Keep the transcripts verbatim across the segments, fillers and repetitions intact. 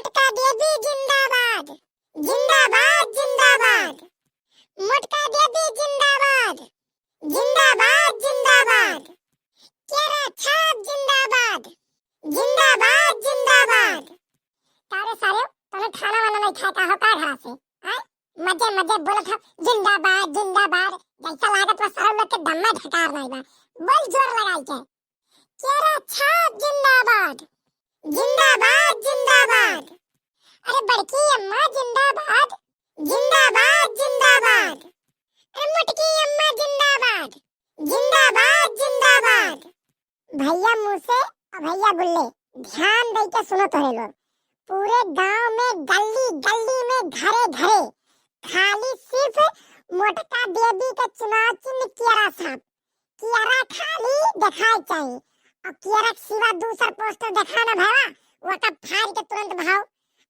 मोटका देवी जिंदाबाद, जिंदाबाद, जिंदाबाद। मोटका देवी जिंदाबाद, जिंदाबाद, जिंदाबाद। केरा छाप जिंदाबाद, जिंदाबाद, जिंदाबाद। का रे सारे, तोने खाना वाना नहीं खाए का हो का घरा से? हैं? मजे मजे बोलत हो, जिंदाबाद, जिंदाबाद। जैसा लागत बा सारे लोग के दम्मा ढकार नहीं बा। बोल जोर लगाई के। केरा छाप जिंदाबाद, जिंदाबाद, जिंदाबाद। अरे बड़की अम्मा जिंदाबाद, जिंदाबाद, जिंदाबाद। अरे मोटकी अम्मा जिंदाबाद, जिंदाबाद, जिंदाबाद। भैया मूसे और भैया गुल्ले, ध्यान दे के सुनो तोहरे लोग। पूरे गांव में, गली गली में, घरे घरे खाली सिर्फ मोटका देवी के चुनाव चिन्ह केरा छाप, केरा खाली देखाए चाहिए। और केरा के सिवा दूसर पोस्टर देखा ना भवा, ओका फाड़ के तुरंत भाव।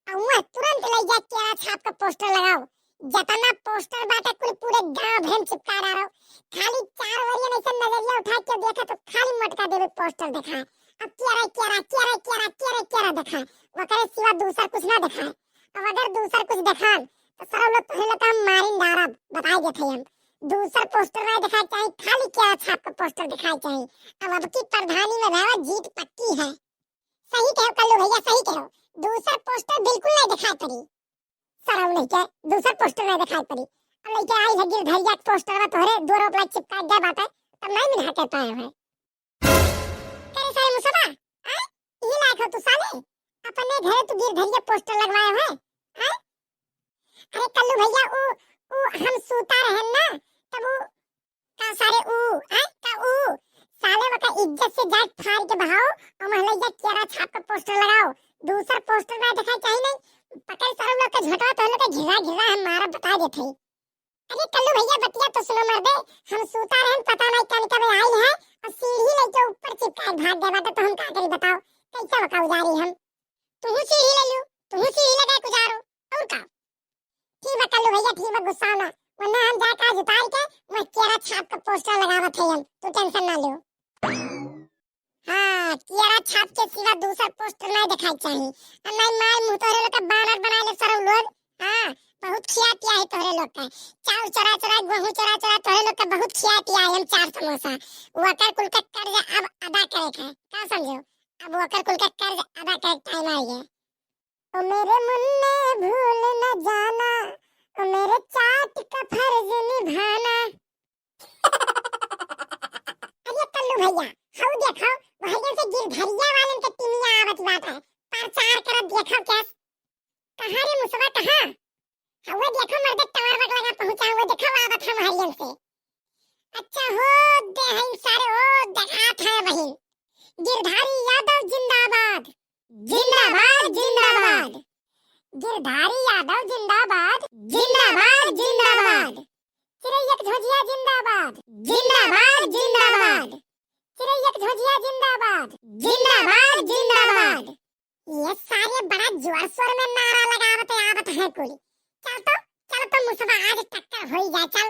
और वह तुरंत ले जा केरा छाप का पोस्टर लगाओ। जतना पोस्टर बाटे कुल पूरे गांव भर में चिपका डालो। खाली चार वरियन ऐसे नजरिया उठा के देखा तो खाली मोटका देवी पोस्टर देखा। अब केरा, केरा, केरा, केरा, केरा, केरा देखा। ओकरे सिवा दूसर कुछ ना देखा। अब अगर दूसर कुछ देखान तो सरौ लोग तोहरे लोग का हम मारिन डारब, बताई देत हई हम। दूसर पोस्टर नहीं देखाए चाहिए, खाली केरा छाप का पोस्टर देखाए चाहिए। अब अब की प्रधानी में भैया जीत पक्की है। सही कहो कल्लू भैया, सही कहो। दूसर पोस्टर बिल्कुल नहीं देखाए पड़ी। सरौ नहीं के दूसर पोस्टर नहीं देखाए पड़ी। अब लइके आई है गिरधरिया के पोस्टर में तोहरे दो रोपला चिपका गए बाटे, तब नहीं मिला के पाए है। करे सारे मुसवा, आय? ये लायक हो तू साले? अपने घरे तू गिरधरिया पोस्टर लगवाए है, आय? अरे कल्लू भैया, ऊ, ऊ हम सूता रहन ना, तब ऊ का सारे ऊ, आय? का ऊ? साले ओका इज्जत से जाट फाड़ के बहाओ और महलैया केरा छाप के पोस्टर लगाओ। दूसर पोस्टर ना देखाए चाहिए नहीं। पकड़ सरौ लोग के झोंटवा तो लोग के घिरा घिरा हम मारा बता देते हैं। अरे कल्लू भैया, बतिया तो सुनो मर्दे, हम सूता रहन, पता नहीं कन कब आई है और सीढ़ी लेके ऊपर चिपकाए भाग गए बाटे, तो हम का करी बताओ, कैसे ओका उजारी हम? तुहू सीढ़ी ले लू, तुहू सीढ़ी लगा के उजारो, और का? ठीक बा कल्लू भैया, ठीक बा, गुस्सा ना, वरना हम जाके आज उतार के वह केरा छाप का पोस्टर लगावत है हम, तू टेंशन ना लो। हाँ, केरा छाप के सिवा दूसर पोस्टर नहीं देखाए चाहिए। आ नहीं मार मुँह तोहरे लोग का बानर बनाए ले सरौ लोग। हाँ, बहुत खिया पिया है तोहरे लोग का। चाउर चोरा चोरा, गेहूं चोरा चोरा तोहरे लोग का बहुत खिया पिया है हम चार समोसा। वकर कुल का कर्ज अब अदा करे का, का समझो? अब वकर कुल का कर्ज अदा करे टाइम आ गया। ओ मेरे मुन्ने भूल न जाना, ओ मेरे चाट का फर्ज निभाना। अरे कल्लू भैया, हऊ देखो, वहिया से गिरधरिया वालन के टीमिया आवत बाटे, प्रचार करत देखो कैस। कहाँ रे मुसवा, कहाँ? हऊ देखो मर्दे, टावर बगलवा पहुँचा, हऊ देखो आवत हम हरियन से। अच्छा हो दे हैं सारे, ओ देखात है वही। गिरधारी यादव जिंदाबाद, जिंदाबाद, जिंदाबाद। गिरधारी यादव जिंदाबाद, जिंदाबाद, जिंदाबाद। चिरैयक झोझिया जिंदाबाद, जिंदाबाद, जिंदाबाद। चिरैयक झोझिया जिंदाबाद, जिंदाबाद, जिंदाबाद। ये सारे बड़ा जोर शोर में नारा लगावत आवत हैं कुल। चल तो, चल तो मुसवा, आज टक्कर होई जाए, चल।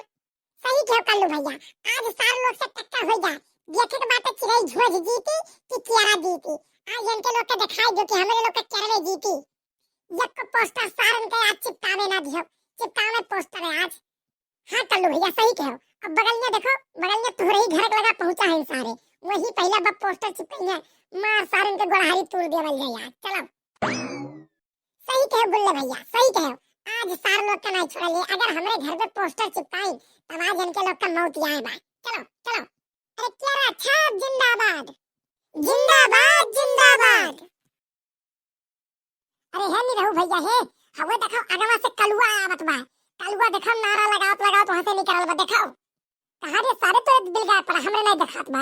सही कहो कल्लू भैया, आज सारे लोग से टक्कर होई जाए। देखे के बाटे चिरई झोझ जीती कि केरा जीती। आज इनके लोग के दिखाई दो कि हमरे लोग के केरवे जीती। एक को पोस्टर सारन के आज चिपकावे ना दियो, चिपकावे पोस्टर है आज। हाँ कल्लू भैया, सही कहो। अब बगलिया देखो, बगलिया तोहरे ही घर के लगा पहुँचा है सारे, वही पहला बा पोस्टर चिपकाई है। मार सारन के गोड़हारी तोड़ देवल जाए आज। चलो, सही कहो गुल्ले भैया, सही कहो। आज सार लोग का नहीं छोड़ा ले, अगर हमरे घर पे पोस्टर चिपकाई तब आज इनके लोग का मौत आए बा। चलो चलो। अरे केरा छाप जिंदाबाद, जिंदाबाद, जिंदाबाद। अरे हे निरहू भैया हे, हवे देखो अगवा से कलुआ आवत बा। कलुआ देखो नारा लगावत लगावत वहां से निकल बा, देखो। कहाँ रे सारे, तो बिल गायब पड़ा, हमरे नहीं देखात बा।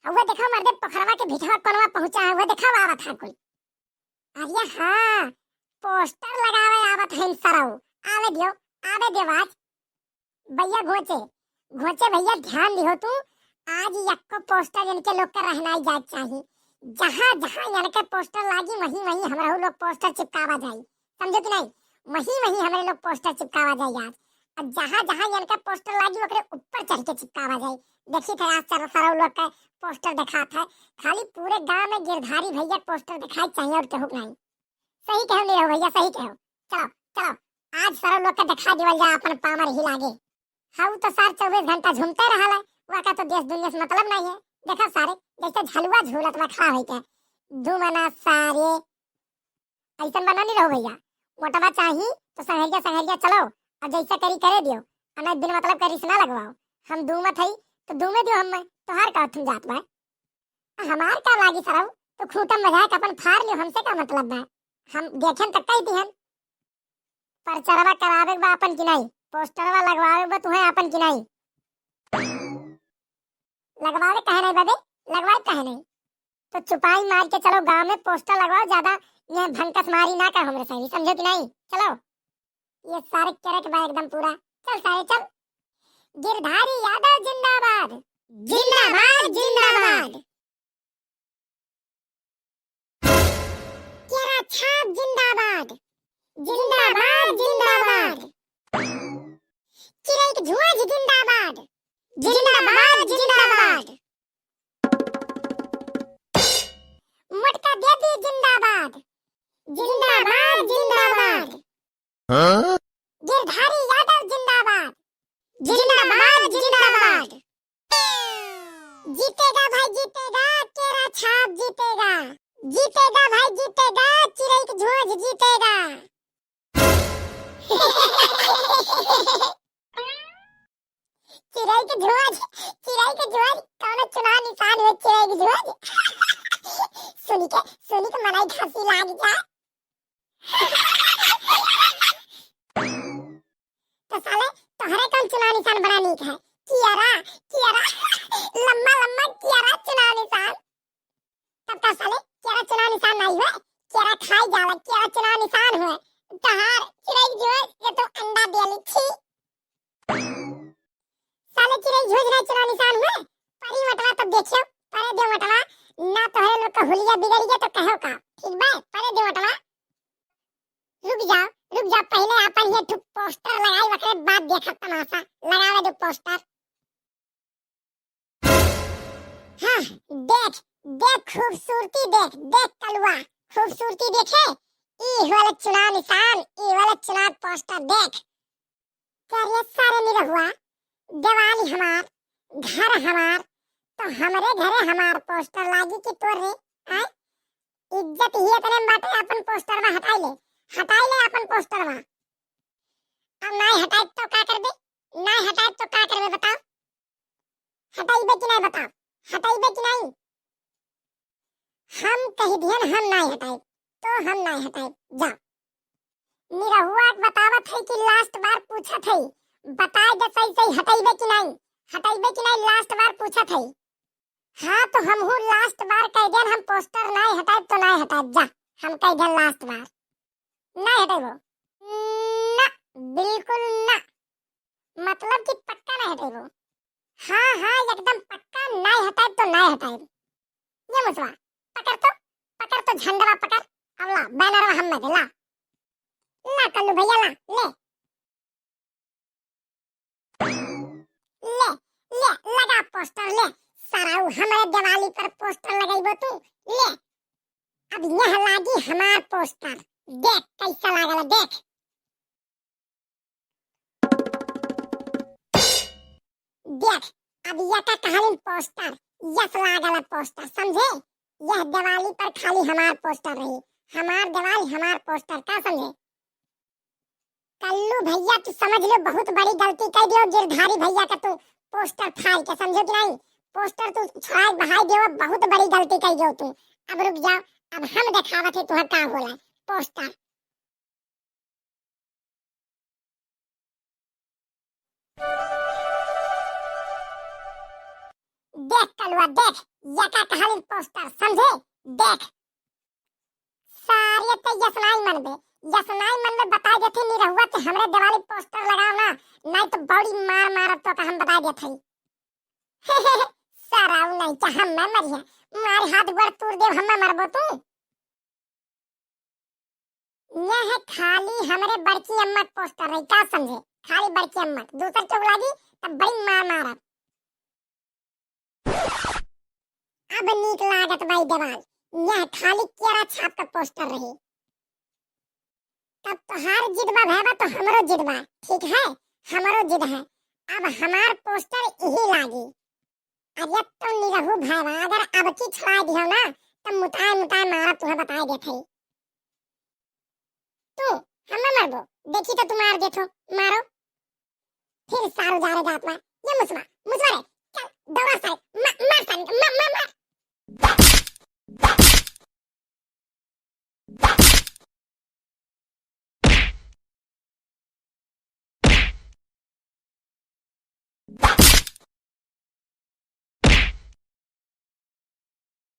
हवे देखो मर्दे पोखरवा के भिठवा कोनवा पहुंचा है, वो देखो आवत है कुल। अरे हाँ, पोस्टर लगावे आवत है सरऊ। आवे दियो, आवे दियो आज। भैया घोचे, घोचे भैया ध्यान दिहो तू, आज यक्को पोस्टर इनके लोग का रहना ही जाए चाहिए। जहाँ जहाँ इनके पोस्टर लागी वहीं वहीं हमरहू लोग पोस्टर चिपकावा जाई, समझो कि नहीं? वहीं वहीं हमरे लोग पोस्टर चिपकावा जाई आज। और जहाँ जहाँ इनके पोस्टर लागी ओकरे ऊपर चढ़ के चिपकावा जाई। देखी थे आज सर सरऊ लोग का पोस्टर दिखात है, खाली पूरे गांव में गिरधारी भैया पोस्टर दिखाई चाहिए और केहू नहीं। सही कहो निरहू भैया, सही कहो। चलो, चलो, आज सरऊ लोग का देखा देवल जा अपन पावर ही लागे। हऊ तो सार चउबीस घंटा झूमते रहल है, वाका तो देश दुनिया से मतलब नहीं है। देखा सारे, जैसे झलुआ झूलत बा खड़ा होइके। दू मना सारे, ऐसन बना निरहू भैया। वोटवा चाही तो संघरिया संघरिया चलो, और जैसे करी करे दियो, और नहीं बिन मतलब का रिस ना लगवाओ। हम दू मत हई तो दू में दियो हमें, तोहार का थुम जात बा। आ हमार का लागी सरऊ, तो खूंटा में जाके अपन फाड़ लियो, हमसे का मतलब बा। हम देखेन तक कही दिहन। परचरवा करावे के बा अपन की नहीं, पोस्टरवा लगवावे के बा तुहे अपन की नहीं। लगवावे काहे नहीं बबे, लगवावे काहे नहीं? तो चुपाई मार के चलो गांव में पोस्टर लगवाओ, ज्यादा ये भंकस मारी ना कर हमरे संगी, समझो कि नहीं? चलो, ये सारे केरे के बा एकदम पूरा। चल सारे चल। गिरधारी यादव जिंदाबाद। जिंदाबाद, जिंदाबाद। केरा छाप जिंदाबाद। जिंदाबाद, जिंदाबाद। चिरई के झुआझ जिंदाबाद। जिंदाबाद, जिंदाबाद। मोटका देवी जिंदाबाद। जिंदाबाद, जिंदाबाद। हाँ? गिरधारी यादव जिंदाबाद। जिंदाबाद, जिंदाबाद। जीतेगा भाई जीतेगा, केरा छाप जीतेगा। जीतेगा भाई जीतेगा, चिरई के झुआझ जीतेगा। चिरई के झुआझ, चिरई के झुआझ, कौनो चुनाव निशान हो चिरई के झुआझ। सुनी के, सुनी के मनई खांसी लाग जा। तो साले तोहरे कौन चुनाव निशान बड़ा नीक है? कियरा, कियरा, लम्बा लम्बा कियरा चुनाव निशान। तब का साले केरा चुनाव निशान नहीं हुए, केरा खाई जाला, केरा चुनाव निशान हुए। तहार चिरई के झुआझ के तो अंडा देली छी। साले चिरई के झुआझ नहीं चुनाव निशान हुए, परी वोटवा तब देखियो, परे दे वोटवा, ना तोहरे लोग का हुलिया बिगड़ गया तो कहो का, ठीक बा, परे दे वोटवा। रुक जाओ, रुक जाओ, पहले अपन ये ठुक पोस्टर लगाई, ओकरे बाद देखा तमाशा, लगावे दो पोस्टर। हाँ, देख, देख खूबसूरती देख, देख कलुआ, खूबसूरती देखे, ई वाला चुनाव निशान, ई वाला चुनाव पोस्टर देख। करे सारे निरहुआ, देवाल हमार, घर हमार, तो हमरे घरे हमार पोस्टर लागी कि तोरे, आय? इज्जत ही इतने में बाटे, अपन पोस्टरवा हटाई ले, हटाई ले अपन पोस्टरवा। अब नाई हटाई तो का करबे? नाई हटाई तो का करबे बताओ? हटाइबे कि नाई बताओ? हटाइबे कि नाई? हम कह दिहन हम नाई हटाइब, तो हम नाई हटाइब, जा। निरहुआ के बतावत है कि लास्ट बार पूछत है, बताए दे सही सही हटाइबे कि नाई? हटाइबे कि नाई लास्ट बार पूछत है। हाँ, तो हमहू लास्ट बार कह देन, हम पोस्टर नाई हटाइब तो नाई हटाइब, जा, हम कह देन लास्ट बार। नाई हटाइबो? ना, बिल्कुल ना। मतलब कि पक्का नाई हटाइबो? हाँ, हाँ, एकदम पक्का, नाई हटाइब तो नाई हटाइब। ये मुसवा, पकड़ तो, पकड़ तो झंडवा पकड़, अब ला, बैनरवा हम में दे, ला। ला कल्लू भैया, ला, ले। ले, ले, लगा पोस्टर, ले। सारा उ हमरे दिवाली पर पोस्टर लगाइबो तू, ले। अब यह लागी हमार पोस्टर, देख कैसा लागल, देख। देख, अब यका कहलिन पोस्टर, यस लागल पोस्टर, समझे? यह दिवाली पर खाली हमार पोस्टर रही, हमार दिवाली, हमार पोस्टर, का समझे? कल्लू भैया, तू समझ लो, बहुत बड़ी गलती कर दियो, गिरधारी भैया का तू पोस्टर फाड़ के, समझो कि नहीं? पोस्टर तू छोड़ा बहाई दियो, बहुत बड़ी गलती कर दियो तू। अब रुक जाओ, अब हम देखावत है तुहर का होला पोस्टर। देख कलुआ, देख, यका कहलिन पोस्टर, समझे? देख। सारे ते यस नाई मनबे, यस नाई मनबे, बताई देथे निरहुआ के हमरे दिवाली पोस्टर लगाओ ना, नाई तो बड़ी मार मारब तो का हम बताई देथे। सारा उ नाई चाह हम मरिया, मार हाथ गोड़ तोड़ देब, हम मरबो तू। यह खाली हमरे बड़की अम्मा के पोस्टर रही, का समझे? खाली बड़की अम्मा के, दूसर चौक लागी तब बड़ी मार मारब। अब नीक लागत बाई देवाल, यह खाली केरा छाप के पोस्टर रही। तब तोहार जिद बा भैया, तो हमरो जिद बा, ठीक है, हमरो जिद है। अब हमार पोस्टर यही लागी। अरे तो निरहू भैया, अगर अब की छुड़ा दियो ना, तब मुताए मुताए मारा तुहे बताए देत हई। तू हम ना मरबो, देखी तो तू मार देथो, मारो। फिर सारू जा रे जात में, ये मुसवा, मुसवा रे, चल दौड़ा सारे, मा-, मार सारे, मा-, मा-, मार।